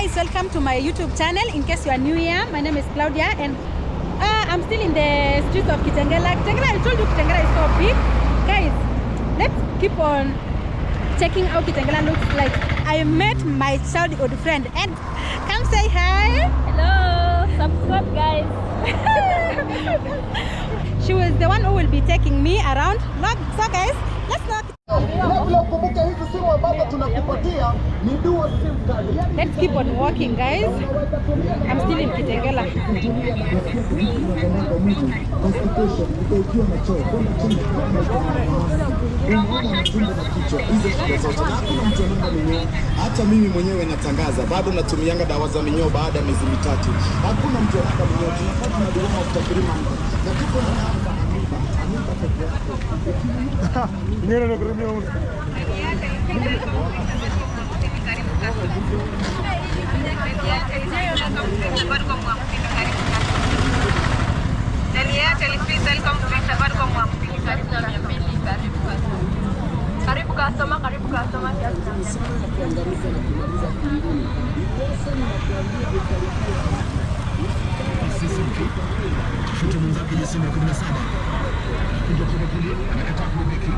Guys, welcome to my YouTube channel. In case you are new here, my name is Claudia and I'm still in the streets of Kitengela. Kitengela, I told you Kitengela is so big. Guys, let's keep on checking how Kitengela looks like. I met my childhood friend and come say hi. Hello, subscribe guys. She was the one who will be taking me around. So guys, let's not. Let's keep on walking, guys. I'm still in Kitengela. Hata mimi mwenyewe natangaza bado natumianga dawa za minyoo baada ya miezi mitatu. Hakuna mtu anataka minyoo. Tunapata na dewormer after 3 months. Na tuko na dawa za amiba. Amiba peke yake. Karibu customer, karibu customer. Shuti mwenzake jezi namba 17. Kuja kwa kulia, anakataa kubeki.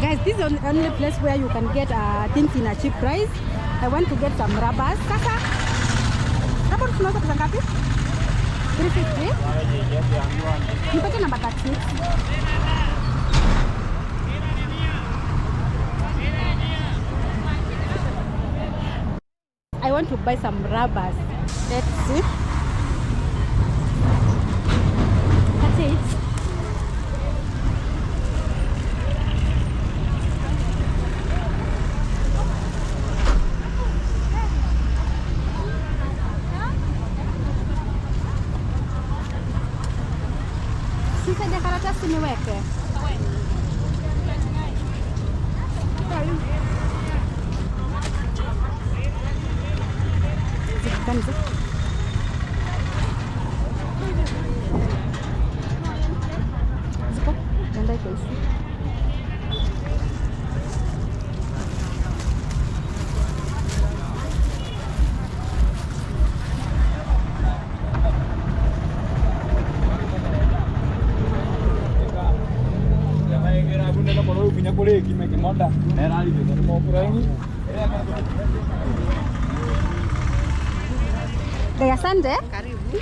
Guys, this is the only place where you can get things in a cheap price. I want to get some rubbers. Sasa, rubber tunauza pesa ngapi? 350. Nipate namba 36. I want to buy some rubbers. Let's see. 38. Sasa karatasi niweke. Ziko? Nenda iko isi. Asante. Karibu.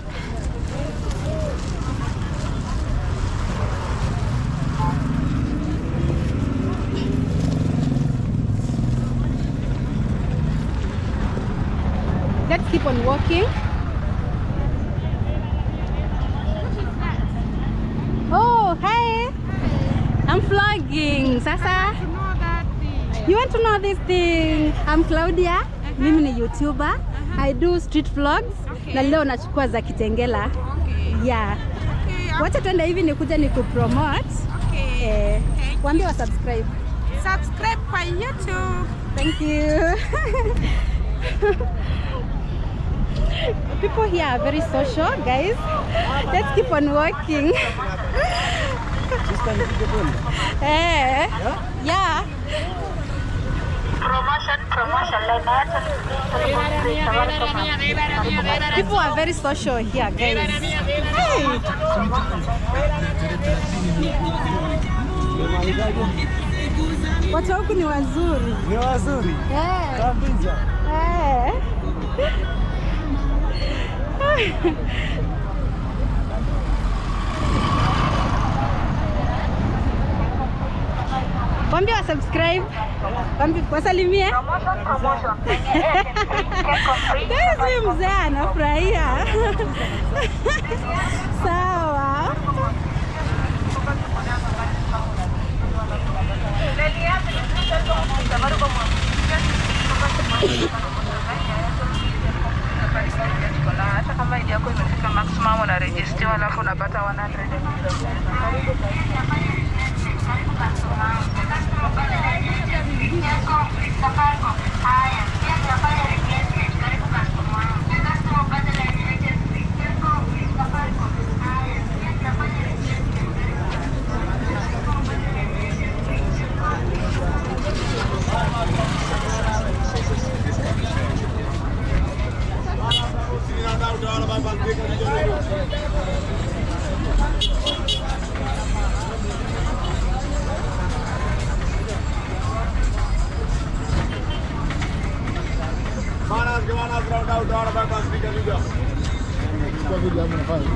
Let's keep on walking. Oh, hi. I'm vlogging. Sasa. You want to know this thing? I'm Claudia. Mimi ni YouTuber. I do street vlogs. Okay. Na leo nachukua za Kitengela. Okay. Yeah. Okay. Wacha twende hivi nikuja nikupromote. Okay. Waambie wa subscribe. Subscribe kwa YouTube. Thank you. People here are very social, guys. Let's keep on walking. Yeah. Promotion, promotion. People are very social here, guys. Hey. Watu huku ni wazuri. Ni wazuri. Yeah. Kabisa. Eh. Waambie wa subscribe. Waambie wasalimie. Promotion, promotion. Guys, huyu mzee anafurahia. Sawa. Hata kama ID yako imefika maximum unarejistiwa alafu unapata 100. Video hapo nafanya.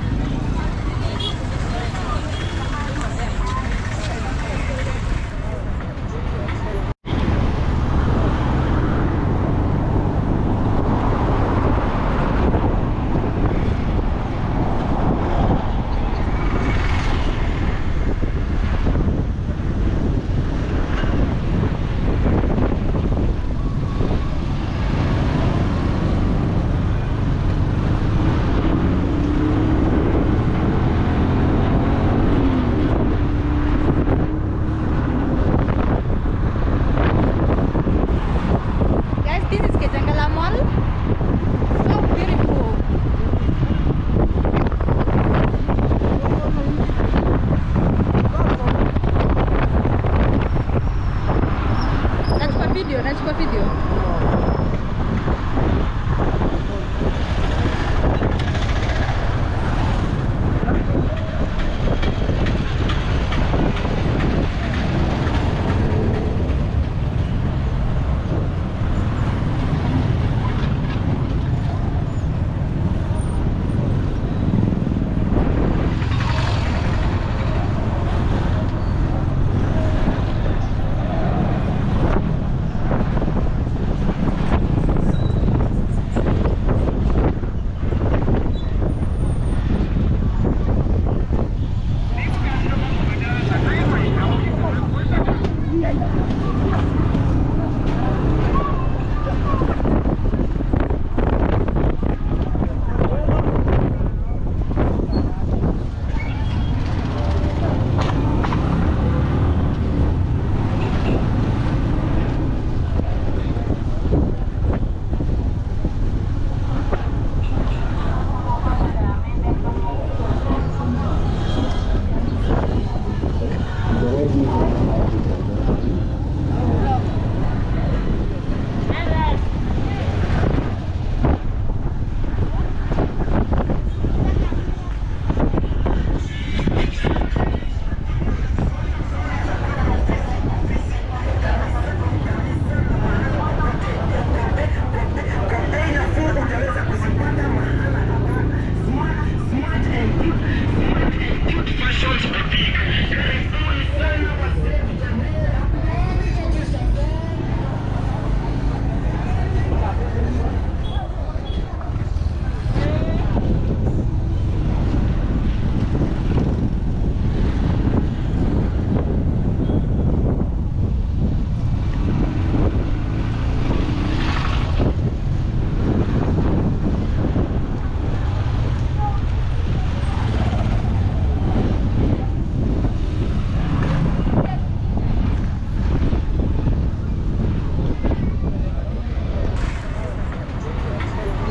Guys, this is Kitengela Mall. So beautiful. Nachukua video, nachukua video.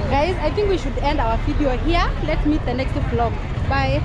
Guys, I think we should end our video here. Let's meet the next vlog. Bye.